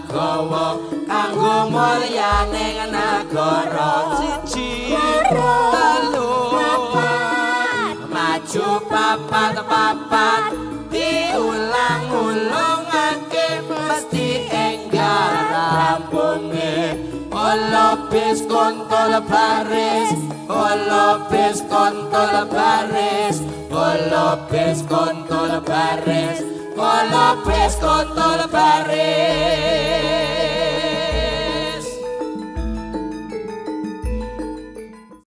legawa kanggo mulyaning nagara. Siji, telu, papat, maju papat papat, diulang-ulangake mesti enggal rampunge. Kolobis kontol baris, kolobis kontol baris, kolobis kontol baris, kolobis kontol baris.